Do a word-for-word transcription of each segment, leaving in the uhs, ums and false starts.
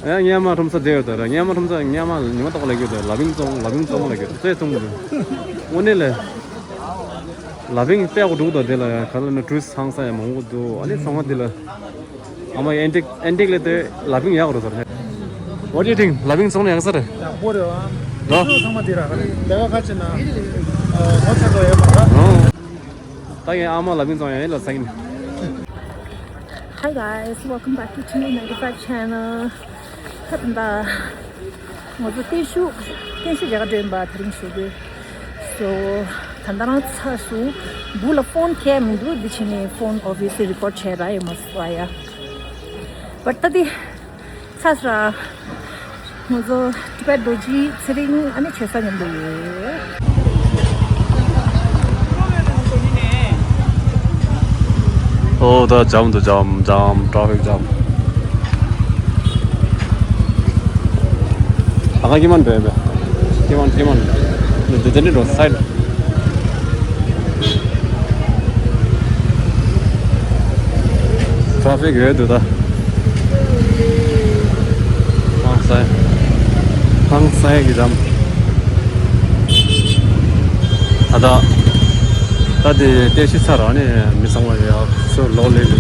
ཡ་ངས་མ་ཁྲོམ་ས་བསྡད་ཡོད་ད་ར། ངས་མ་ཁྲོམ་ས་ངས་མ་ཉི་མ་ཏོག་ལ་གྱུར་ད། ལ་བིང་བཙོང་ལ་བིང་བཙོང་ལ་གྱུར་ད་ཙེ་བཙོང་གི་འདུག་དངོས་གནས་ལས་ལ་བིང་བལྟས་གོ་འགྲོ་གི་འདུག་དེ་ལ་ཡ་ག་ལ་ནི་ཊུ་རི་སི་ཚང་ས་ཡ་མང་པོ་འདུག་ཨ་ནི་ཚང་མ་དེ་ལ་ཨ་མ་ཨན་ཊིག་ཨན་ཊིག་ལ་དེ་ལ་བིང་ཡག་རུ་ཟེར། What do you think? ལ་བིང་བཙོང་ན་ཡག་ས་རེད། ཡག་པོ་རེད་བ། ལོ། ཚང་མ་དེ་ར་ག་རེད། དེ་ག་ཁ་ཆེ་ན་ངོ་ཚ་དོ་ཡོད་མ་རེད། ད་ངས་ཨ་མ་ལ་བིང་བཙོང་ཡ་ཡིན་ལ་ཟ་གི་ནི། Hi guys, welcome back to Chili ninety-five channel. ད་ད་ང་ཚོ་བརྟན་བཞུགས་བརྟན་བཞུགས་རྒྱ་གར་འགྲོ་ཡིན་པ་དེ་རིང་ཞུ་དགོས། So ད་ལྟ་རང་ཚར་སོང་། སྦུག་ལ་ཕོན་འཁྱེར་མི་འདུག་འདི་ཕྱི་ནས་ཕོན་ཨོ་ཕི་སི་རི་པོར་ཊི་བྱས་ར་ཡོད་མ་སོང་ཡ། But ད་དེ། ཚ་སྲ། ང་ཚོ་ཊི་བེཊ་རྡོ་རྗེ་ཚེ་རིང་ཨ་ནི་ཆོས་ས་མཉམ་དུ་ཡོད། ཨོ་ད་ཇམ་དུ་ཇམ་ཇམ་ཊ་ཕིག་ཇམ། ཨ་ཁ་ཀི་མན་འདྲ་ཡོད་པས། ཀི་མན་ཀི་མན། འདི་འདི་འདྲ་འགྲོ་སའིཌ། ཊ་ཕིག་ཡོད་འདུག་ད། ཧང་སའི། ཧང་སའི་གི་འགྲམ། ད་ད། ད་དེ་བརྟན་བཞུགས་ཚར་ར་ནི་མི་ཚང་མ་ཡག་ཚོ་ལོག་ལེ་ལེ།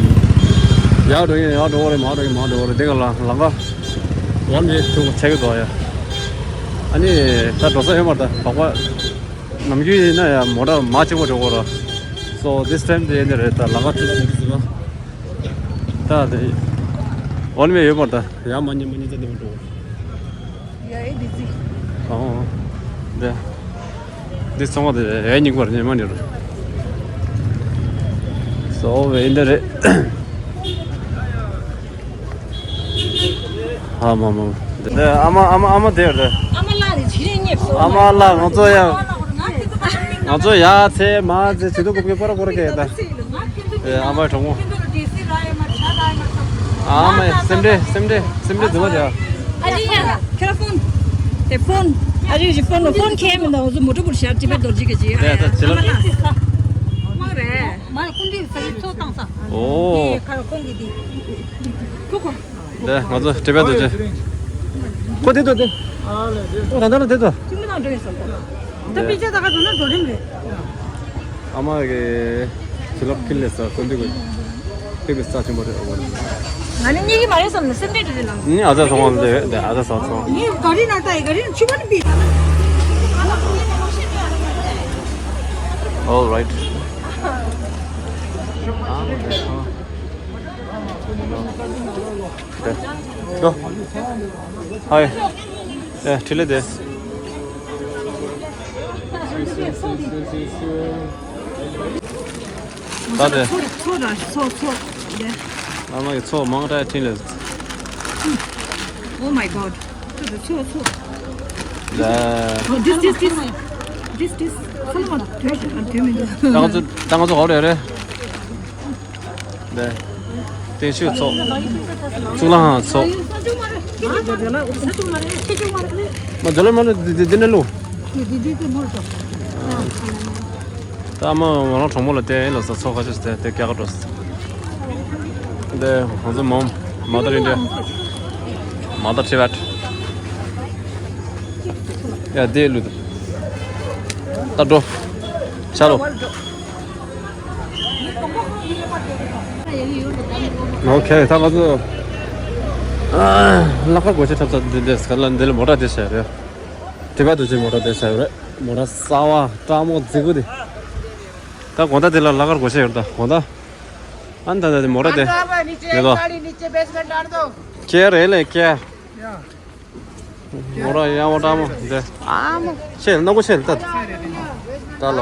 ཡག་འགྲོ་ཡིན་ཡག་འགྲོ་བ་རེད། མ་འགྲོ་ཡིན་མ་འགྲོ་བ་རེད། དེ་ག་ལ་ལམ་ཁ་ཝན་ཝེ་ཐུག་ཆགས་ཀྱི་འདུག་ཡ། ཨ་ནི་ད་འགྲོ་ས་ཡོད་མ་རེད། ད་སྦག་སྦག་ནམ་རྒྱུན་ཡིན་ན་ཡང་མོ་ཊ་མ་གཅིག་པོ་འགྲོ་གོ་ར། So this time དེ་ཡིན་ནི་རེད། ད་ལམ་ཁ་ཁྲིད་ཟིན་ཟིན་པ། ད་དེ་ཝན་ཝེ་ཡོད་མ་རེད། ད་ཡང་མ་ཉན་མ་ཉན་ཙམ་དེ་མ་འགྲོ། ཡ་ཨེ་བི་ཛི། ཨོ། དེ་འདི་ཚང་མ་དེ་ཨེ་རྙིང་པར་ཉན་མ་ཉན་རེད། So ཝེ་ཡིན་ནི་རེད། ཨ་མ་མ། དེ་ཨ་མ་ཨ་མ་ཨ་མ་དེ་རེད། ཨ་མ་ལགས་ནི་ཇི་ནས་ཉེབ་སོང་། ཨ་མ་ལགས་ང་ཚོ་ཡ། ང་ཚོ་ཡ་ཚེ་མ་ཚེ་ཇི་དུ་གུབ་ཀྱི་པར་པར་གས་ད། ཨེ་ཨ་མའི་གྲོགས་མོ། ཨ་མའི་སེམས་ཁྲལ་སེམས་ཁྲལ་སེམས་ཁྲལ་འཛིན་པ་དེ། ཨ་ལི་ཡ་ཁྱེད་རང་ཕོན། དེ་ཕོན། ཨ་ཅིག་ཅིག་ཕོན་ལ་ཕོན་ཁྱེར་མི་འདུག་ང་ཚོ་མོ་ཊ་བུར་ཤར་ཊི་བེཊ་རྡོ་རྗེ་གི་ཅིག་ཡ། དེ་ད་ཅི་ལ། མ་རེད། མ་ཁོང་གིས་ཟ་ཡི་ཚོ་བཏང་ས། ཨོ། དེ་ཁ་ཁོང་གིས་དེ། ཁོ་ཁོ། དེ་ང་ཚོ་ཊི་བེཊ་རྡོ་རྗེ། ཁོ་དེ་ཚོ་དེ། ཨོ་ད་ད་ལ་དེ་ཚོ། ཅི་མི་དང་འགྲོ་ཡིན་སོང་ད། ད་པི་ཅ་ད་ག་འགྲོ་ན་འགྲོ་རིམ་རེད། ཨ་མ་གི་ཚི་ལོག་ཁིལ་ལེ་ས་ཀུན་འདི་གི་ཁིལ་གི་ས་ཆེན་པོ་རེད། ཨོ་ང་ནི་གཉིས་ཀྱི་མ་རེད་བསམ་ནས་སེམས་ཁྲལ་དྲི་རེད་ལང་། ནི་ཨ་ཙ་སོང་བ་ལེ་དེ་ཨ་ཙ་སོང་སོང་། ངས་ག་རི་ན་ལྟ་ཡི་ག་རི་ན་ཆུ་བ་ནི་པི། All right. ཨ་མ་གི་ཨ། དེ། དོ། ཧའི། ཨེ་ཁྲིད་ལེ་དེ། ད་དེ། ཚོ་ར་ཚོ་ར་ཚོ་ཚོ་དེ། ཨ་མ་གི་ཚོ་མང་དྲགས་ཁྲིད་ལེ། Oh my god. ཚོ་ཚོ་ཚོ། ད། Oh, this, this, this. This, this. ཚོ་ལ་མ་དོན་ཞིག་ཨ་དོན་མི་འདུག་ད་ང་ཚོ་ད་ང་ཚོ་ག་རེ་རེད། ལས། བརྟན་བཞུགས་ཚོགས། གཙུག་ལག་ཁང་ཚོགས། མ་འཇོ་ལ་མ་ལ་འདི་འདི་འདི་ནས་ལུ། ད་མ་ང་རང་གྲོགས་མོ་ལ་བལྟས་ལ་ས་ཚོགས་ཁ་ཤས་དེ་དེ་སྐྱ་ཀ་འགྲོ། འདི་ང་ཚོ་མོམ་མ་ད་རིན་འདྲ། མ་ད་ཁྲི་བད། ཡ་དེ་ལུ། ད་འགྲོ། ཆ་ལོ། ཨོ་ཁེ། ད་ང་ཚོ་ལ་ཁ་སྒོ་ཕྱེ་ཐབས་ས་འདི་འདྲས་ག་ལ་འདི་ལ་མོ་ཊ་དེ་བྱས་རེད། དེ་བ་དུ་ཅི་མོ་ཊ་དེ་བྱས་རེད། མོ་ཊ་གསར་བ་སྤྲ་མོ་རྫིག་པོ་དེ། ད་དགོང་དག་དེ་ལ་ལ་ཁར་སྒོ་ཕྱེ་ཡོད་ད་དགོང་དག་ཨ་ད་ད་དེ་མོ་ཊ་དེ། ཨ་ད་བ་ནི་ཅེ་ལེ་དོ། ཁྱེད་རེད་ལེ་ཁྱེད། མོ་ར་ཡང་བ་ཏྲ་མོ་འདི། ཨ་མོ། ཆེ་ནག་པོ་ཆེ་ལ་ཏ། ཏ་ལ།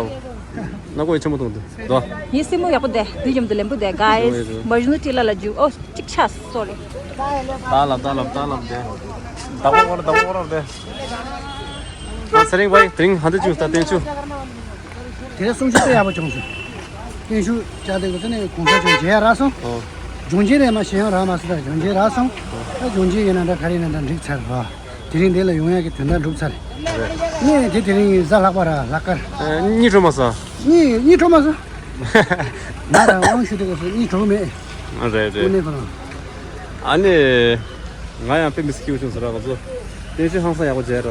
ནག་པོ་ཡི་ཆེན་མོ་དང་འདི། དོ། ཡིན་སྲིན་མོ་ཡག་པོ་འདི་འདི་འཇམ་དུ་ལེན་པོ་འདི་གཱ་ཡིས། མ་གཞི་ནི་ཏི་ལ་ལ་རྒྱུ་ཨོ་གཅིག་ཆ་སོ་རི། ཏ་ལ་ཏ་ལ་ཏ་ལ་འདི། ཏ་གོ་གོ་ལ་ཏ་གོ་གོ་ལ་འདི། ཨ་ཚེ་རིང་བའི་དེ་རིང་ཧ་འདི་བཅུ་ཏ་བསྟན་བཅུ། དེ་རིང་གསུང་ཆོས་དཔེ་ཡག་པོ་བྱུང་སོང་། བརྟན་བཞུགས་བཅར་དེ་གོ་ས་ནས་གོང་ས་མཆོག་མཇལ་ཡ་རག་སོང་། ཨོ། ལྗོངས་མཇལ་རེད་མ་ཞེ་ཡང་རག་མ་སོང་ད་ལྗོངས་མཇལ་རག་སོང་། ད་ལྗོངས་མཇལ་ཡིན་ན་འདྲ་ག་རེ་ཡིན་ན་འདྲ་འགྲིག་ཚར་ར། དེ་རིང་འདི་ལ་ཡོང་ཡ་གི་དོན་དག་འགྲུབ་ཚར་རེད། ངས་དེ་དེ་རིང་གཟའ་ལྷག་པ་ར་ལྷག་དཀར། ཨེ་གཉིད་བྲོ་མ་ས། གཉིད་གཉིད་བྲོ་མ་ས། ང་རང་དབང་ཞུ་དེ་གོ་ས་གཉིད་བྲོ་མེད། རེད་རེད། དངོས་གནས་ཁོ་རང་། ཨ་ནི། ང་ཡང་དཔེ་མི་སྲིད་སྐྱིད་པོ་བྱུང་ཟེར་ར། ང་ཚོ་བརྟན་བཞུགས་ཧང་སང་ཡག་པོ་མཇལ་ར།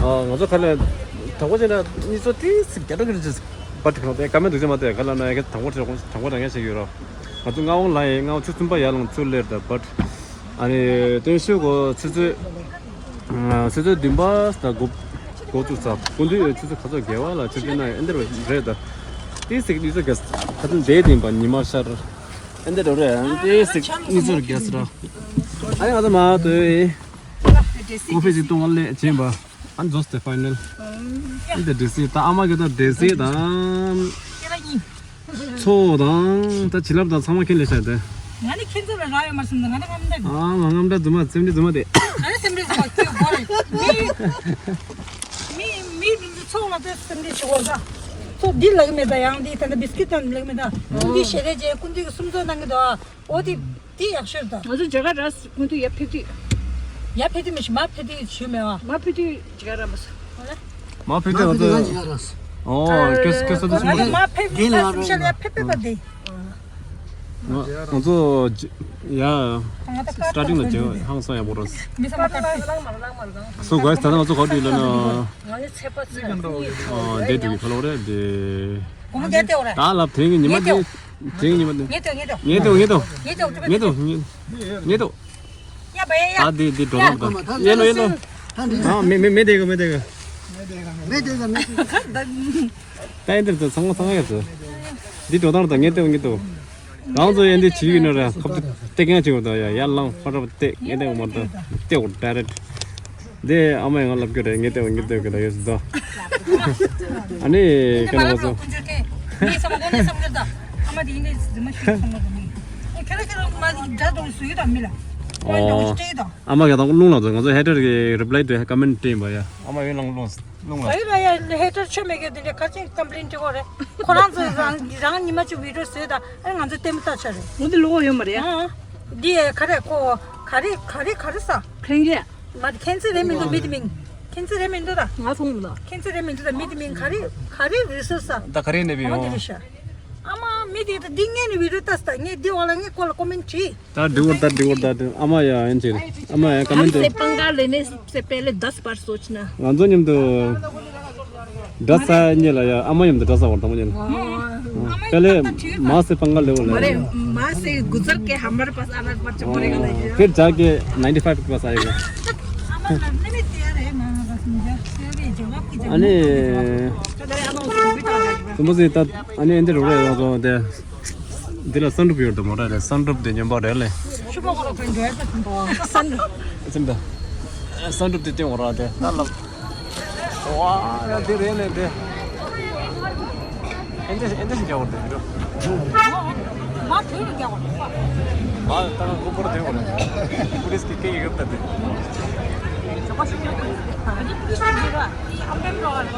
ཨ། ང་ཚོ་ག་ལ་དང་པོ་བྱས་ན་གཉིས་ཚོ་ཏི་སི་རྒྱ་སྒྲོག་གི་རེད། བ་དྲི་ཁང་དེ་ཀ་མེད་འདུག་ཅེས་མ་དེ་ག་ལ་ན་ཡ་གི་དང་པོ་དྲི་དང་པོ་དྲང་ངས་བྱེད་ཀྱི་ཡོད་ར། ང་ཚོ་མངའ་དབང་ལ་ཡིན། མངའ་དབང་ཆུ་ཚོད་གསུམ་པ་ཡར་ལངས་ཚུར་སླེབས་ད་བ། ཨ་ནི་བརྟན་བཞུགས་གོ་ཆུ་ཚོད་ཨ། ཆུ་ཚོད་བདུན་པ་ད་དགུ་འགོ་བཙུགས་ཚར། སྐུ་མདུན་ཆུ་ཚོད་ག་ཚོད་བརྒལ་བ་ལ་ཆུ་ཚོད་ན་ཨེ་འདིར་རེད་ད། ཏི་སི་གཉིས་ཚོད་བརྒལ་ཁ་ཚོད་འདས་དེ་ཡིན་པ་ཉི་མ་ཤར། ཨེ་འདི་འགྲོ་རེད། ཨ་ཏི་སི་གཉིས་ཚོད་བརྒལ་ཟེར་ར། ཨ་ནི་ང་ཚོ་མ་དོའི་ཀོ་ཧྥེ་ཅིག་བཏུང་བ་ལས་བྱིན་པ། ཨ་ནི་རྫོགས་ཏེ་ཕའི་ནལ། ཨ་ནི་འདི་འདྲི་སྲིད་ད་ཨ་མ་གི་ད་འདྲི་སྲིད་དང་། ཚོགས་དང་ད་བྱིན་རླབས་དང་ཚང་མ་ཁྱེད་ལས་བྱ་དེ། ང་ནི་ཁྱེད་ཚོ་ལ་རག་ཡོད་མ་སོང་ད། ང་ནི་རྔམ་འདྲ། ཨ་མ་རྔམ་འདྲ་རྫུན་མ་སེམས་འདྲི་རྫུན་མ་དེ། ང་ནི་སེམས་འདྲི་རྫུན་མ་ཁྱོད་གོ་རེད། མི་མི་མི་འདི་ཚོགས་ལ་ད་སེམས་འདྲི་བྱེད་དགོས་ད། ཚོགས་འདི་ལག་མེད་ད། ཡང་འདི་ད་ད་བིས་ཀིད་དང་ལག་མེད་ད། ཀུན་འདི་ཞལ་རས་བྱས་ཀུན་འདི་གི་སུམ་ཚོགས་གནང་གི་འདུག་ཨ། ཨོ་དེ་དེ་ཡག་ཤོས་ད། ང་ཚོ་མཇལ་ཁ་རག་ཀུན་འདི་ཡར་ཕེབས་དུས། ཡར་ཕེབས་དུས་མི་ཤི་མར་ཕེབས་དུས་ཞུས་མེད་བ། མར་ཕེབས་དུས་མཇལ་ཁ་རག་མ་སོང་། མར་ཕེབས་དུས་ང་ཚོ། ཨོ་ཀེ་ཀེ་ས་དུ་སུམ་ཚོགས། མར་ཕེབས་དུས་ད་སུམ་ཤ་ལ་ཡར་ཕེབས་ཕེབས་པ་དེ། ང་ང་ཚོ་ཇི་ཡ་ང་ད་ཀར་སི་ཊར་ཊིང་ལ་ཏོག་ཇེ་ཧང་སང་ཡག་པོ་རེད། མི་ཚང་མ་ཀར་ཏོག་སོ་གོས་ད་ལྟ་ང་ཚོ་ག་དུས་ལ་ན། ང་ནི་ཚེ་པ་ཚེ་གཉིས། ཨ་དེ་དུས་ཁ་ལོ་རེད་དེ། གོང་རྒྱལ་ཏེ་འོ་རེད། ད་ལབ་དེ་ངི་ཉི་མ་དེ་དེ་ངི་ཉི་མ་དེ། ངེ་ཏོ་ངེ་ཏོ་ངེ་ཏོ་ངེ་ཏོ་ངེ་ཏོ་ངེ་ཏོ་ངེ་ཏོ། ཡ་བ་ཡ་ཡ། ད་དེ་དེ་འགྲོ་ལམ་དང་ཡེ་ལོ་ཡེ་ལོ། ཨ་མེ་མེ་མེ་དེ་ག་མེ་དེ་ག་མེ་དེ་ག་མེ་དེ་ག་ད་ཡིན་དེར་ཚང་མ་ཚང་མ་ཡོད་ཚོ། འདི་འགྲོ་སྟངས་དང་ངེ་ཏོ་ངེ་ཏོ། རང་ཚོ་ཡན་དེ་བྱིས་ཡིན་ན་ར་ཁབ་ཏུ་ཏེ་ཀྱང་བྱེད་དགོས་དང་ཡ་ཡར་ལངས་ཧོ་ར་བ་ཏེ་ངེ་ཏེ་མ་ཏོ་ཏེ་འོ་ཌ་རེད། འདི་ཨ་མ་ཡང་ལབ་རྒྱུ་རེད། ངེ་ཏེ་འོ་ངེ་ཏེ་གི་ད་ཡོད་སུ་ད། ཨ་ནི་ཁྱེད་རང་ཚོ། ངས་བསམ་གོ་ནས་བསམ་གི་ད། ཨ་མ་དེ་ཡིན་དེ་ཟི་མ་ཤི་བསམ་གི་ད་མི། ཁྱེད་རང་ཁྱེད་རང་མ་དེ་དགྲ་གཏོང་སུ་ཡོད་ད་མི་ལ། ཨོ། ཨ་མ་ག་དང་རླུང་ལ་ཚོ་ང་ཚོ་ཧེ་ཊར་གི་རི་པ་ལའི་དུ་ཀ་མེན་ཊི་སྤྲད་པ་ཡ། ཨ་མ་ཡོད་ལང་རླུང་། རླུང་ལ། ཨ་ཡོད་ལ་ཡ་ཧེ་ཊར་ཆོ་མེད་གི་དེ་འདྲ་ག་ཅིག་ཀམ་པི་ལེན་སྤྲད་གོ་རེད། ཁོ་རང་ཚོ་རང་རང་ཉི་མ་གཅིག་བི་ཌི་ཡོ་བཟོས་ད། ཨ་ང་ཚོ་ལྟད་མོ་ལྟ་ཆ་རེད། ང་ཚོ་ལོག་ཡོད་མ་རེད་ཡ། ཨ། འདི་ག་རེ་ཁོ་ག་རེ་ག་རེ་ག་རེ་ས། ཁེངས་རེད། ང་ཁེངས་ཚེ་རེད་མི་འདུག་མི་དེ་མིན། ཁེངས་ཚེ་རེད་མི་འདུག་ད། ང་མཐོང་མི་འདུག་ཁེངས་ཚེ་རེད་མི་འདུག་ད། མི་དེ་མིན་ག་རེ་ག་རེ་རེད་ས་ས། ད་ག་རེ་ནས་བི་ཨ་མ་ཡོང་། དེ་རེད་ཤག་ཨ་མ་མི་དེ་ད་འདི་ངས་ནི་བི་ཌི་ཡོ་ལྟ་ས་ད། ངས་འདི་འོག་ལ་ངས་ཁོ་ལ་ཀོ་མེན་ཊི་བྲིས། ད་འདི་འོར་ད་འདི་འོར་ད་འདི་ཨ་མ་ཡ་ཡན་ཆེ་རེད། ཨ་མ་ཡ་ཀ་མེན་ཊི་དེ། हम से पंगा लेने से पहले दस बार सोचना। ང་ཚོ་མཉམ་དུ། འདྲ་ས་ཉེ་ལ་ཡ་ཨ་མ་མཉམ་དུ་འདྲ་ས་བར་དང་པོ་ཉེ་ལ། पहले माँ से पंगा ले वो ले। अरे माँ से गुजर के हमारे पास आना पड़ चुका है। फिर जाके नाइंटी फ़ाइव के पास आएगा। अनि तुम से तात अनि एंदर हो रहे हो तो दे दिला सनरुफ योर तो मोरा ले सनरुफ दे न्यम बारे ले। सनरुफ। सनरुफ दे ते हो रहा दे। ཝ། ཡ་འདི་རེད་ལས་འདི། ཨེ་འདི་ཨེ་འདི་ཞིག་རྒྱག་དགོས་རེད་འགྲོ། མ་དུས་ལ་རྒྱག་དགོས་རེད། མ་ད་ང་ཀུ་པར་དེ་དགོས་རེད། པུ་ལིས་ཀྱི་སྐད་ཡིག་རབ་ད་དེ། ཇོ་པ་ཞིག་རྒྱག་དགོས་རེད། ཨ་ནི་པུ་ལིས་ཀྱི་ར་ཨི་ཨམ་བེམ་རོ་རེད།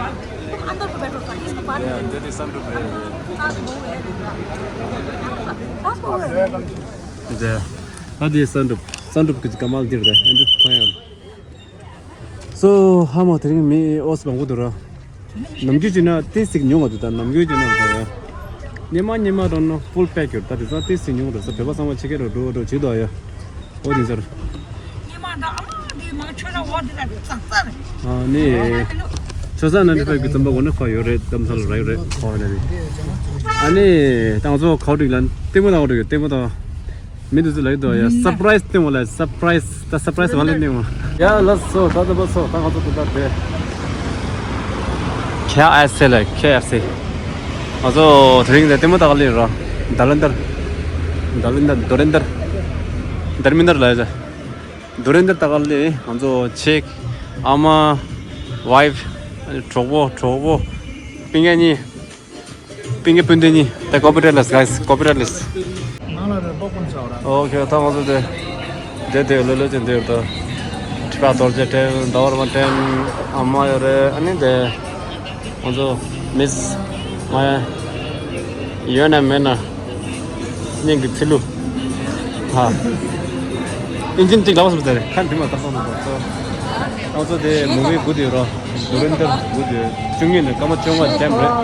ཨན་དར་གོ་བེ་རོ་ས་ཨིས་གོ་པ་རེད། ཡ་འདི་དེ་སན་གྲུབ་རེད། ཨ་ནི་པུ་ལིས་ཀྱི་ར། ད་དེ་སན་གྲུབ། སན་གྲུབ་ཀྱི་ཀ་མལ་འདིར་རེད། ཨེ་འདི་ཐོན་ཡང་། སོ་ཧ་མ་དེ་རིང་མི་འོས་མང་པོ་འདུག་ར། ནམ་རྒྱུན་བྱས་ན་ཏོག་ཙམ་ཉུང་བ་འདུག་ད་ནམ་རྒྱུན་བྱས་ན་འདུག་ཡ། སྙེ་མ་སྙེ་མ་རོ་ན་ཕུལ་པེག་ཡོད་ད། དེ་ཚོ་ཏོག་ཙམ་ཉུང་བ་འདུག་ས་བོད་པ་ཚང་མ་ཕྱི་རྒྱལ་རོ་འགྲོ་འགྲོ་བྱེད་འདུག་ཡ། ཨོ་དེ་ཚར། སྙེ་མ་ད་ཨ་མ་དེ་མ་ཆོད་ན་འོ་དེ་ལ་ཙག་ཙག་རེད། ཨ་ནི། ཆོས་ས་ན་འདི་ཕ་གི་ཙམ་པ་འོ་ན་ཁ་ཡོད་རེད། དམ་ས་ལ་ར་ཡོད་རེད་ཁ་བ་ན་རེད། ཨ་ནི། ད་ང་ཚོ་ཁ་བ་འགྲིག་ལ་ལྟད་མོ་ད་བ་འགྲིག་ཡོད་ལྟད་མོ་ད། མི་འདི་ཚོ་ལ་ཡོད་དོ་ཡ། སར་པ་རའི་སི་སྟེང་བ་ལ་སར་པ་རའི་སི། ད་སར་པ་རའི་སི་བ་ལེན་ནི་མ། ཡ་ལ་སོ་ད་ད་པ་སོ་ད་ང་ཚོ་ད་ད་དེ། ཁེ་ཨེཕ་སི་ལ་ཁེ་ཨེཕ་སི། ང་ཚོ་དེ་རིང་ལ་ལྟད་མོ་ད་ག་ལེན་ར། ཌ་ལེན་ཌར། ཌ་ལེན་ཌར་དུ་རེན་ཌར། དར་མིན་དར་ལ་ཡ། དུ་རེན་ཌར་ད་ག་ལེན། ང་ཚོ་ཆེག་ཨ་མ། ཝའི་ཕི། གྲོགས་པོ་གྲོགས་པོ། སྤུན་ཀྱག་གཉིས། སྤུན་ཀྱག་སྤུན་ཟླ་གཉིས། ད་ཀོ་པི་རའི་ཊི་ལེ་སི་གྷའི་སི། ཀོ་པི་རའི་ཊི་ལེ་སི། ནང་ལ་རེ་པོ་ཀུན་ཆ་བ་ར། ཨོ་ཁེ། ད་ང་ཚོ་དེ་དེ་དེ་ལོ་ལོ་ཅན་དེ་ཡོད་ད། ཁྲི་པ་རྡོ་རྗེ་སྤྲེལ། ཟླ་བ་ར་མ་སྤྲེལ། ཨ་མ་ཡོད་རེད། ཨ་ནི་དེ་ང་ཚོ་མིས་ང་ཡོད་ན་མེད་ན། སྙིང་གི་ཚིལ་ལུ། ཧ། ཨིན་ཇིན་གཅིག་ལབ་སོང་ཟེར། ཁ་འདི་མ་ཏག་ཏག་མ་ཏག་ཏག་ང་ཚོ་དེ་མུ་བི་དགུ་དེ་རོ། དུ་རེན་ཌར་དགུ་དེ་བཅུ་གཉིས་ནས་སྐར་མ་བཅོ་ལྔ་འགྲེམས་རེད།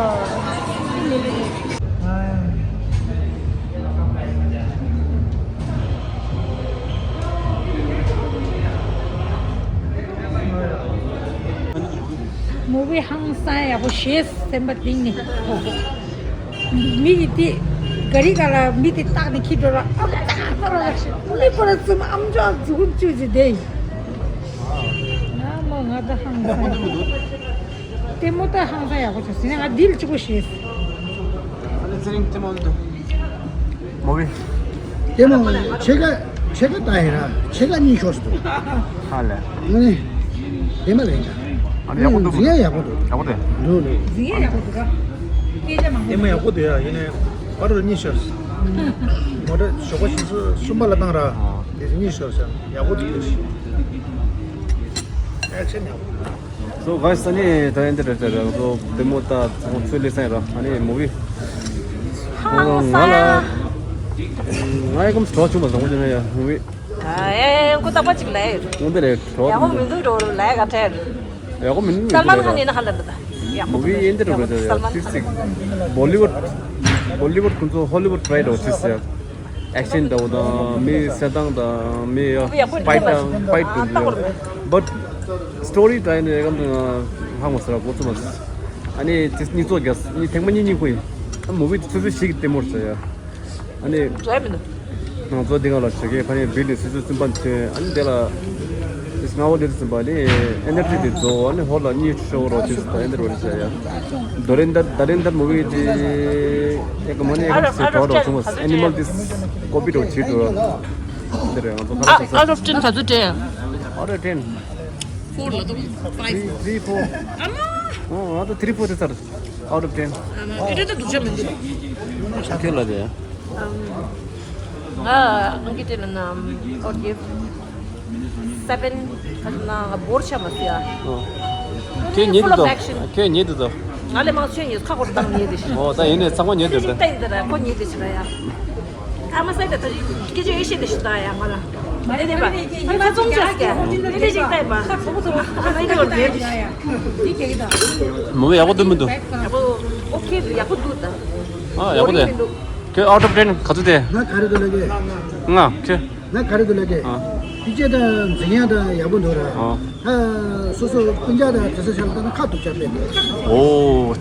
མོ་བི་ཧང་སང་ཡག་པོ་ཞེས་སེམས་པ་གཏིང་ནས། མི་ཡི་དེ་ག་རི་ག་ལ་མི་དེ་བཏགས་ནས་ཁྱི་འགྲོ་ལ་ཨ་ཏག་ཏག་ལ་མི་ཁོ་ར་ཙུམ་ཨམ་ཅོག་འཛུགས་ཅུ་ཟི་དེ། ང་མོ་ང་ད་ཧང་སང་ཡག་པོ། ལྟད་མོ་ད་ཧང་སང་ཡག་པོ་བྱུང་ཟིན་ན་ང་ལྡི་ལི་གཅིག་པོ་ཞེས། ཨ་ནི་ཚེ་རིང་ལྟད་མོ་འདུག་མོ་བི། ལྟད་མོ་ཕྱེད་ཀ་ཕྱེད་ཀ་ལྟ་ཡིན་ར་ཕྱེད་ཀ་གཉིད་ཤོར་སོང་། ཧ་ལས། ཨ་ནི་ལྟད་མོ་རེད་ཡ། ཨ་ནི་ཡག་པོ་འདུག་འཛིན་ཡ་ཡག་པོ་འདུག་ཡག་པོ་དེ། འདུག་ནི། འཛིན་ཡ་ཡག་པོ་འདུག་ར། སྐད་ཆ་མང་པོ་ལྟད་མོ་ཡག་པོ་འདུག་ཡ། ཡིན་ནའི་པ་རུ་གཉིད་ཤོར་སོང་། མོ་ཊ་ཞོགས་པ་ཆུ་ཚོད་གསུམ་པ་ལ་བཏང་ར། ཨ། དེ་གཉིད་ཤོར་སོང་། ཡག་པོ་འདུག་ཨེག་ཤན་ཡག་པོ་འདུག So guys, ཨ་ནི་ད་ཡིན་དེ་འདྲ་འདྲ་ར་ལྟད་མོ་ལྟ་ཚང་ཚོས་ལས་སེང་ར། ཨ་ནི་མོ་བི། ཧང་ང་ལ་སང་ང་ཡི་ཀམ་སི་གྲོགས་བྱུང་བ་བཟང་པོ་བྱུང་ན་ཡ་མོ་བི། ཨ་ཨེ་ཀུ་ཏག་པ་ཅིག་ལས། ཀུ་ཏག་རེད་གྲོགས་ཡག་པོ་མི་འདུག་འགྲོ་ལས་ག་ཐལ། ཡག་པོ་མི་འདུག་སལ་མན་ཁ་ནི་ན་ཧ་ལ་འདུག་ད་ཡག་པོ་མོ་བི་ཡིན་དེ་འགྲོ་གི་འདུག་ཡ་སལ་མན་ཁ་ཏིས་ཏིག་བོ་ལི་ཝུད་བོ་ལི་ཝུད་ཁོང་ཚོ་ཧོ་ལི་ཝུད་ཕྲའི་འགྲོ་ཏིས་ཡ། ཨེག་ཤན་འདྲ་བོ་དང་མི་གསེར་ཐང་དང་མི་ཕའིཊ་དང་ཕའིཊ་དུ་འདུག་ཡ། བཊ་སི་ཊོ་རི་ད་ཡིན་ནའི་ཀམ་དུ་ཧང་མ་སེ་ར་གོ་ཚུ་མ་སི། ཨ་ནི་ཏིས་གཉིས་ཚོགས་རྒྱ་སི་ཐེངས་མ་གཉིས་གཉིས་ཁུ་ཡིན། མོ་བི་དེ་ཚོ་ཚོ་ཞིག་ལྟད་མོར་ཟེར་ཡ། ཨ་ནི། འདྲ་མི་འདུག་ང་ཚོ་འདི་ག་ལ་ཞོགས་ཀས་ཕ་ནི་བིལ་ལི་སི་སུ་སུན་པན་ཐོན། ཨ་ནི་དེ་ལ་ཨིས་ང་བོ་ལི་སུ་སུན་པ་ནི་ཨེ་ནར་ཇི་དེ་རྫོགས། ཨ་ནི་ཧོ་ལ་གཉིད་ཤོར་རོ་དེ་ཨེ་ནར་བ་ལི་ས་ཡ། དོ་རེན་དར་དོ་རེན་དར་མོ་བི་དེ་ཨེ་ཀ་མ་ནི་ཨེ་ཀ་སི་གྲོགས་རོ་ཚུམ་ཨེ་ནི་མལ་དེ་ཀོ་པི་རོ་བྱེད་འགྲོ། འདི་རེད་ང་ཚོ་ཁ་ལག་ཟ་ས། Out of ten ག་ཚོད་སྤྲད། Out of ten ཕོར་ལ་དུ་ཕའིབ། Three, three, four ཨ་མ། ཨོ་ང་ཚོ་three, four དེ་ཚར། Out of ten ཨ་མ་ཨེ་འདྲ་ད་སྡུག་ཅག་མི་འདུག་ཁྱེད་ལ་དེ། ང་ཨང་ཀི་ཏེ་ལ་ན་I would give seven ཁ་ན་བོར་ཆ་མ་སི་ཡ། ཁྱེད་ཉེ་དུ་full of དོ action ཁྱེད་ཉེ་དུ་དོ། ང་ལས་མང་ཆོས་ཉེ་ཁ་སྐོར་བཏང་ཉེ་དེ་ཤི། ཨོ་ད་ཡིན་ནས་ཚང་མ་ཉེ་དུ་དོ། ཏན་ཏན་ར་ཁོ་ཉེ་དེ་ཤི་ར་ཡ། ཨ་མ་སའི་ད་ད་ཅི་སྐད་ཆ་ཡོད་ཤེས་དེ་ཤི་ད་ཡ་ང་ལ། མ་རེད་དེ་པ་ཨ་ཚ་ཚོང་ཆ་སྐྱ་ཨེ་དེ་ཅིག་ལྟ་ཡ་པ་ཨ་ཚ་ཚོང་ཚོང་ཨ་ཚ་ཡོད་དེ་ཤི། མོ་ཡག་པོ་འདུག་མི་འདུག་ཡག་པོ་ཨོ་ཁེ་ཡག་པོ་འདུག་ད། ཨ་ཡག་པོ་དེ། ཁྱོད་out of ten ག་ཚོད་དེ། ང་ག་རེ་འདུག་ལབ་ཀྱི། ང་ཁྱོད། ང་ག་རེ་འདུག་ལབ་ཀྱི། ཨ། དཔེ་ཆ་དང་འཛིན་ཡག་དང་ཡག་པོ་འདུག་ར། ཨ། ཨ། སོ་སོ་སྤུན་ཀྱག་དང་དེ་ཚོ་ཆ་ལ་ལྟ་ན་ཁ་ཐུག་ཆ་དཔེ་འདུག་ཨོ་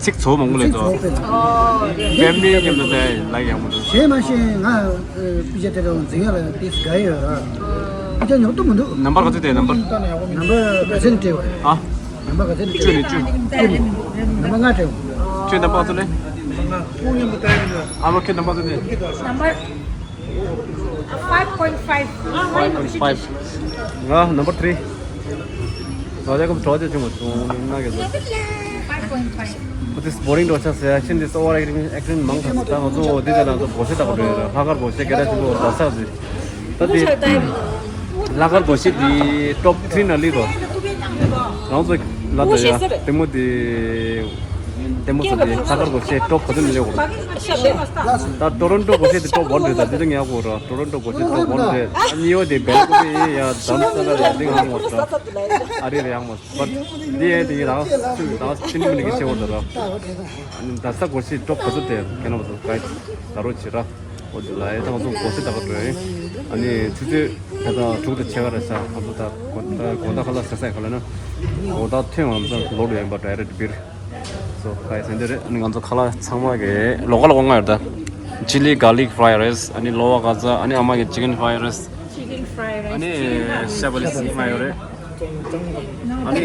ཚིག་ཚོ་མང་པོ་ལས་ཚིག་ཚོ་དཔེ་འདུག་ཕེ་མི་ལི་མཉམ་དུ་དེ་ལ་ཡག་པོ་འདུག་གཞན་མ་གཞན་ང་དཔེ་ཆ་དེ་རང་འཛིན་ཡག་ལ་ཏིས་དགའ་ཡོད་ར། དཔེ་ཆ་ཉོག་ཏུ་མི་འདུག་ནམ་བར་ག་ཚོད་དེ་ནམ་བར། ནམ་བར་ག་ཚོད་སྤྲད་པ། ཨ། ནམ་བར་ག་ཚོད་སྤྲད། བཅུ་ནས་བཅུ། བཅུ་ནས། ནམ་བར་ལྔ་སྤྲད་པ། ཁྱོད་ནམ་བར་ག་ཚོད་ལས། ཨ་མ་ཁྱོད་ནམ་བར་ག་ཚོད་ལས། Number five point five. Five point five. ང་number three. ང་ལས་ཀ་གྲོགས་ཅེས་བྱུང་བ་བྱུང་ན་གི་ཟེར། Five point five. But this boring འགྲོ་ཆགས་ཟེར། Action འདི་over acting acting མང་ཆགས་ཟེར། ད་ང་ཚོ་འོ་འདི་དེ་ལ་ང་ཚོ་སྒོར་གཞས་ལྟ་བུ་རེད། ལྷག་དཀར་སྒོར་གཞས་སྐད་གྲགས་ཆེན་པོ་རྡ་ས་ཟེར། ད་དེ་ལྷག་དཀར་སྒོར་གཞས་འདི་top three ནང་སླེབས་རོགས། རང་ཚོ་ལ་ད་ཡ་ལྟད་མོ་འདི་ལྟད་མོ་ཚོ་འདི་ལྷག་དཀར་སྒོར་གཞས་top ག་ཚོད་ནས་སླེབས་དགོས་རེད། ད་ཊོ་རོན་ཊོ་སྒོར་གཞས་འདི་top one རེད། ད་འདི་ད་ངས་ཡག་པོ་ར། ཊོ་རོན་ཊོ་སྒོར་གཞས་top one རེད། ཨ་གཉིས་པ་དེ་སྦེལ་ཀོབ་ཡིན་ཡ། དྷརམ་ས་ལ་རེད། འདི་ང་མོ་ས་ཨ་རི་རེད། ཡག་མོ་ས་but འདི་ཡས་དེ་ཡིན་རང་རང་ཕྱིན་མི་ནི་གི་ཆེ་བོ་ད་ར། ཨ་ནི་ད་ས་སྒོར་གཞས་top ག་ཚོད་དེ་ཁྱེད་རྣམ་པ་ཚོ་ག་ད་རོགས་བྱེད་ར། འོ་དེ་ལ་ཡ་ད་ང་ཚོ་སྒོར་གཞས་ལྟ་ག་འགྲོ་ཡིན། ཨ་ནི་ཆུ་ཚོད་ད་ལྟ་དྲུག་དང་ཕྱེད་ཀ་རེད་ཤག་ང་ཚོ་ད་དགོང་དག་དགོང་དག་ཁ་ལག་ཟ་ས་ཡ་ག་ལ་ན། དགོང་དག་ཐོན་ང་ཚོ་ལོག་འགྲོ་ཡིན་པ་direct beer so guys འདི་རེད། ཨ་ནི་ང་ཚོ་ཁ་ལག་ཚང་མ་གི་ལོགས་ཀ་ལོགས་ཀ་ང་ཡོད་ད། Chili garlic fried rice ཨ་ནི་ལོ་བ་ག་ཚ། ཨ་ནི་ཨ་མ་གི་chicken fried rice Chicken fried rice. ཨ་ནི་ཤ་བ་ལི་སི་ང་ཡོད་རེད། ཨ་ནི་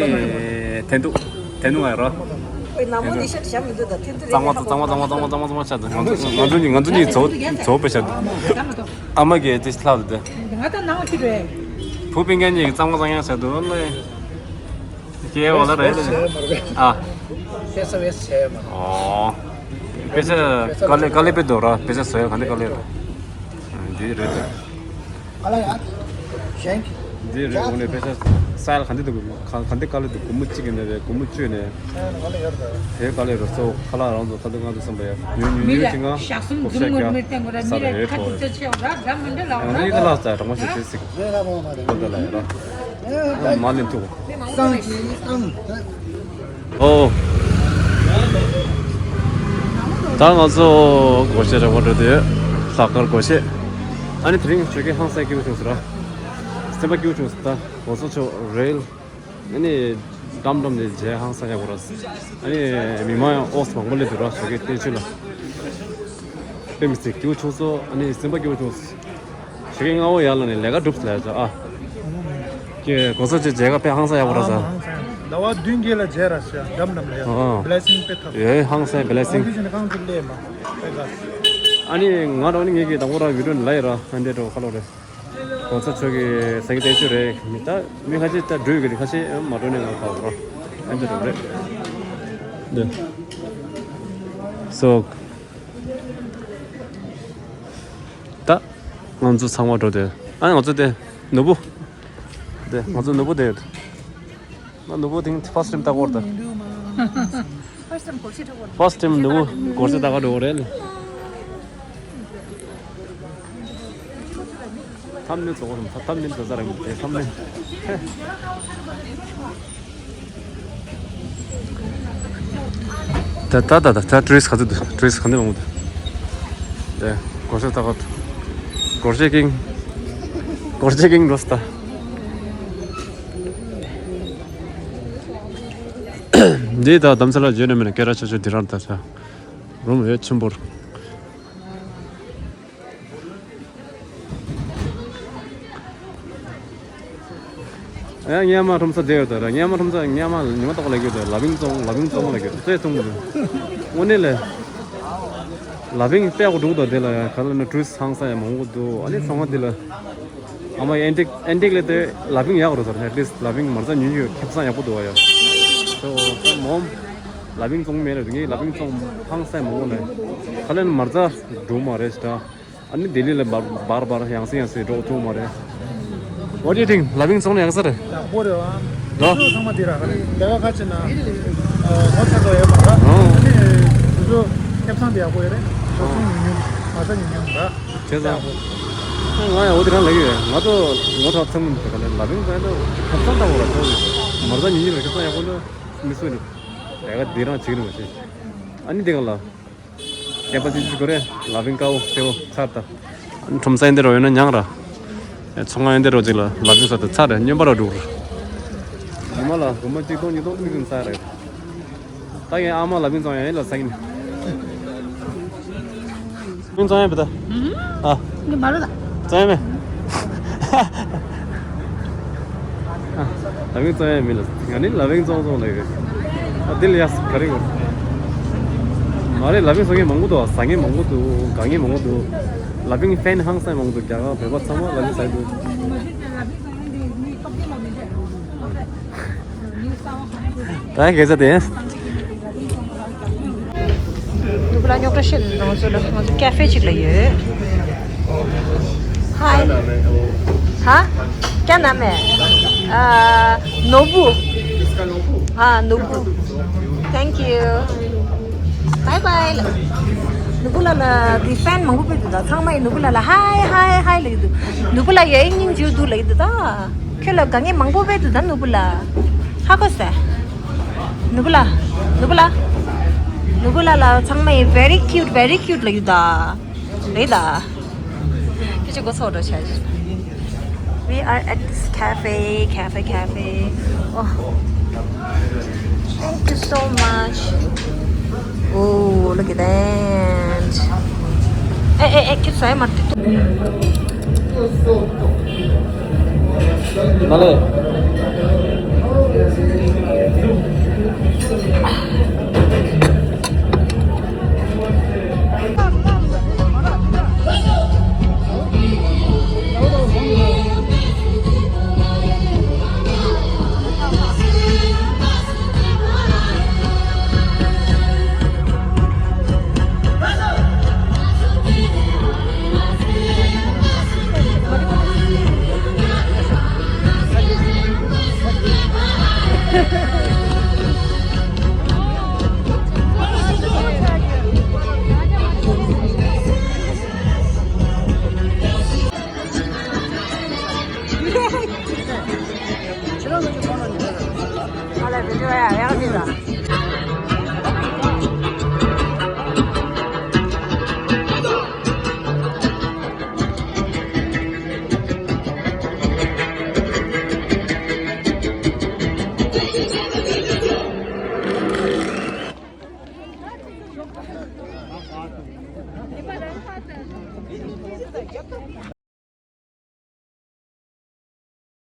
དེ་འདུག་དེ་འདུག་ང་ཡོད་ར། ཨོའི་ནག་མོ་ནི་ཤ་ཤ་མི་འདུག་ད་ཐེན་ཐེན་རེད། གཙང་མ་གཙང་མ་གཙང་མ་གཙང་མ་གཙང་མ་ཆགས་འདུག་ང་ཚོ་ང་ཚོ་གཉིས་ང་ཚོ་གཉིས་ཚོ་ཚོ་དཔེ་ཆགས་འདུག་ཨ་མ་གིས་དེ་ལྷག་འདུག་ང་ད་ནང་ཁྱི་རེད། བུ་སྤུན་ཀྱག་གཉིས་ཀྱིས་གཙང་མ་གཙང་ཡང་བྱས་འདུག་ཨ་ལེ། ཁྱེད་འོ་ལ་རེད་ལེ། ཨ། དཔེ་ཆ་བེས་བྱས་མ། ཨོ། དཔེ་ཆ་དཀའ་ལས་དཀའ་ལས་དཔེ་འདུག་ར། དཔེ་ཆ་བཟོ་ཡ་ག་འདྲ་དཀའ་ལས་རེད། འདི་རེད་དེ། ཨ་ལ་ཡ། གཞན་གྱི། འདི་རེད། འོ་ནས་དཔེ་ཆ་སའི་ལ་ག་འདྲ་འདུག་ག་ག་འདྲ་དཀའ་ལས་འདུག་སྒོར་མོ་གཅིག་གི་ནས་རེད། སྒོར་མོ་བཅུ་ནས། དེ་དཀའ་ལས་རེད། གཙོ་བོ་ཁ་ལག་རང་ཚོ་ཁ་ཐུག་ང་ཚོ་བསམ་པ་ཡ་ཉུང་ཉུང་ཉུང་ཅིག་ང་སྒོར་ཤ་བརྒྱ་ས་རེད་ཐོ། ང་ཚོ་ཡི་ཁ་ལག་ཟ་གྲང་མོ་ཞིག་བྱེད་སྲིད། གོ་ད་ལ་ཡ་ར། མ་ལེན་ཐུག་ཨོ། ད་ང་ཚོ་སྒོར་གཞས་རེ་བ་འགྲོ་དུས་ལྷག་དཀར་སྒོར་གཞས། ཨ་ནི་དེ་རིང་ཞོགས་ཀས་ཧང་སང་སྐྱིད་པོ་བྱུང་སོང་ར། སེམས་པ་སྐྱིད་པོ་བྱུང་སོང་། ད་གོ་ས་ཆོག་རེད། ཨ་ནི་ འགྲམ་འགྲམ་ནས་མཇལ་ཧང་སང་ཡག་པོ་ར། ཨ་ནི་མི་མང་ཡང་ཨོགས་མང་པོ་སླེབས་འདུག་ར། ཞོགས་ཀའི་སྟོན་ཆུ་ལ། དཔེ་མི་སྲིད་སྐྱིད་པོ་བྱུང་སོང་། ཨ་ནི་སེམས་པ་སྐྱིད་པོ་བྱུང་སོང་། ཞོགས་ཀའི་སྔ་པོ་ཡར་ལངས་ནས་ལས་ཀ་སྒྲུབ་ལ་ཡ་ཨ། ཀྱེ་གོ་ས་ཆེ་མཇལ་ཁ་དཔེ་ཧང་སང་ཡག་པོ་ར་ཟ། ཟླ་བ་བདུན་བརྒྱད་ལ་མཇལ་ར་ཟ། འགྲམ་འགྲམ་ལ་ཡ། ཨ། བི་ལེ་སིང་དཔེ་ཐོབ། ཡོད་ཧང་སང་བི་ལེ་སིང་། ཨ་འདི་བཞིན་གང་དུ་སླེབས་མ་དཔེ་དགའ། ཨ་ནི་ང་རང་ནི་ངེད་ཀྱི་དང་པོ་ར་བི་ཌིའོ་ནི་ལ་ཡི་ར། ཨ་འདྲས་འགྲོ་ཁ་ལོ་རེད། གོང་ས་མཆོག་གི་ས་ཀྱི་བསྟན་བཅོས་རེད། མི་ད་མི་ཁ་ཤས་ད་འགྲོས་ཀྱི་རེད། ཁ་ཤས་མ་འགྲོ་ནས་ང་ཁ་བོ་ར། ཨ་འདྲས་འགྲོ་རེད། འདི། སོག་ད་ང་ཚོ་ཚང་མ་འགྲོ་དེ། ཨ་ང་ཚོ་དེ་ནོར་བུ། དེ་ང་ཚོ་ནོར་བུ་དེ་ཡོད། ང་ནོར་བུ་དེང་ཕར་སི་ཊེམ་ལྟ་གོ་ར་ད། ཕར་སི་ཊེམ་ནོར་བུ་སྒོར་གཞས་ལྟ་ག་འགྲོ་གོ་རེད། ཐམ་ནེལ་བཟོ་གོ་ར། ཐམ་ནེལ་བཟོ་ས་རེད་དེ་ཐམ་ནེལ། ད་ད་ད་ད་ད་ཊུ་རི་སི་ག་ཚོད་འདུག་ཊུ་རི་སི་ག་འདི་མང་པོ་འདུག་དེ་སྒོར་གཞས་ལྟ་ག་འགྲོ། སྒོར་གཞས་ཀིང་། སྒོར་གཞས་ཀིང་འགྲོ་སྟ། འདི་ད་དམ་ཚ་ལ་བརྗོད་ནས་མེད་ན་སྐད་གྲགས་ཆེ་ཤོས་འདི་རང་ད་ཆ། རུམ་ཡོད་ཆེན་པོར། ཡང་སྔོན་མ་ཁྲོམ་ས་བསྡད་ཡོད་ད་ར། སྔོན་མ་ཁྲོམ་ས་སྔོན་མ་ཉི་མ་ཏོག་ལ་གྱུར་ད། ལ་བིང་ཙོང་། ལ་བིང་ཙོང་ལ་གྱུར་ཙེ་ཙོང་གི་འདུག་དངོས་གནས་ལས་ལ་བིང་དཔེ་ཡག་པོ་འདུག་ད། དེ་ལ་ཡང་ག་ལ་ན་ཊུ་རི་སི་ཧང་སང་ཡང་མང་པོ་འདུག་ཨ་ནི་ཚོང་ཁང་དེ་ལ་ཨ་མ་ཨེན་ཊིག་ཨེན་ཊིག་ལས་དེ་ལ་བིང་ཡག་རུ་ཟེར། ཨེ་ཊི་ལིསི་ཊི་ལ་བིང་མར་ཚ་ཉུང་ཉུང་ཁེ་བཟང་ཡག་པོ་འདུག་བ་ཡ། སོ་ད་མོམ་ལ་བིང་ཙོང་མེད་རེད། ངས་ལ་བིང་ཙོང་ཧང་སང་མང་པོ་ལས་ག་ལ་ན་མར་ཚ་འགྲོ་མ་རེད་ད། ཨ་ནི་ལྡི་ལི་ལ་བར་བར་བར་ཡང་སེ་ཡང་སེ་འགྲོ་ཐུབ་མ་རེད། What do you think? ལ་བིང་ཙོང་ནི་ཡག་ས་རེད། ཡག་པོ་རེད་བ། ཨ། དེ་ཚོ་ཚང་མ་དེ་ར་ག་རེ་ལས་ཀ་ཁ་ཆེ་ན། ཨ། ངོ་ཚ་དོ་ཡོད་མ་ར། ཨ་ནི་དེ་ཚོ་ཁེ་བཟང་དེ་ཡག་པོ་ཡོད་རེད། འགྲོ་སོང་ཉུང་ཉུང་མ་ཚ་ཉུང་ཉུང་ར། བྱས་ཙང་། ཡག་པོ། ང་ཡང་འོ་དེ་རང་ལབ་ཀྱི་ཡོད། ང་ཚོ་ངོ་ཚ་ཚང་མ་དེ་ག་ལ་ལ་བིང་ཙོང་དེ་ཁེ་བཟང་ལྟ་བུ་ར་ཚོ། མར་ཚ་ཉུང་ཉུང་ར་ཁེ་བཟང་ཡག་པོ་འདུག་མི་སུ་རེད། ལས་ཀ་དེ་རང་བྱེད་ཀྱི་རེད་མ་ཤེས། ཨ་ནི་དེ་ག་ལ། སྐད་པ་ཅི་ཅི་གོ་རེ། ལ་བིང་དཀར་པོ་སེར་པོ་ཚར་ད། ཁྲོམ་ས་ཡིན་དེ་རོ་ཡོད་ན་ཉང་ར། ཚོང་ཁང་ཡིན་དེ་རོ་ཅིག་ལ་ལ་བིང་ས་ད་ཚར་རེ་སྨྱོན་པ་ར་འགྲུག་ར། ཉི་མ་ལ་སྒོར་མོ་གཅིག་སྟོང་ཉིས་སྟོང་ཚིག་ཚིག་ཚར་རེ། ད་ངས་ཨ་མ་ལ་བིང་ཙོང་ཡང་ཡིན་ལ་ཟ་གི་ནི། ལ་བིང་ཙོང་ཡང་བི་ད། ཨ། ངས་མ་རོ་ད། ཙོང་ཡང་མེད། ལ་བིང་ཙོང་ཡང་མི་ལ། ང་ནི་ལ་བིང་ཙོང་ཙོང་ལ་ཡོད། ཨ་དེ་ལ་ཡ་ག་རེ་གོ། མ་རེད། ལ་བིང་ཟ་མཁན་མང་པོ་འདུག་ཟ་མཁན་མང་པོ་འདུག་དགའ་མཁན་མང་པོ་འདུག་ལ་བིང་ཕེན་ཧང་སང་མང་པོ་འདུག་རྒྱ་གར་བོད་པ་ཚང་མ་ལ་བིང་ཟ་གི་འདུག་ད་གེ་ས་དེ། ནུ་བུ་ལ་རྙོག་དྲ་བཤད་ནང་ཚོ་ལ་ང་ཚོ་ཀ་ཧྥེ་ཅིག་ལ་ཡོད། ཧའི། ཧ། क्या नाम है? आ, नोबू। हाँ, नोबू। Thank you। Bye bye. ནུ་བུ་ལ་ལ་གི་ཕེན་མང་པོ་ཕེབས་འདུག་ད་ཚང་མ་ཡིས་ནུ་བུ་ལ་ལ་ཧའི་ཧའི་ཧའི་ལབ་ཀྱི་འདུག་ནུ་བུ་ལ་ཡ་ཡིག་སྙིང་རྗེ་འདུག་ལབ་ཀྱི་འདུག་ད། ཁྱོད་ལ་དགའ་མཁན་མང་པོ་ཕེབས་འདུག་ད་ནུ་བུ་ལ། ཧ་གོ་སོང་། ནུ་བུ་ལ། ནུ་བུ་ལ། ནུ་བུ་ལ་ལ་ཚང་མ་ཡིས་very cute, very cute ལབ་ཀྱི་འདུག་ད། རེད་ད། ཁྱེད་ཚོ་མགོ་ཚོས་འགྲོ་བྱ་ཞིག We are at this cafe, cafe, cafe. Oh, thank you so much. Oh, look at that. Eh, eh, eh, ཁྱེད་ཚོ་ཨེ་མར་ཏི་ཏོ། ནཱ་ལས།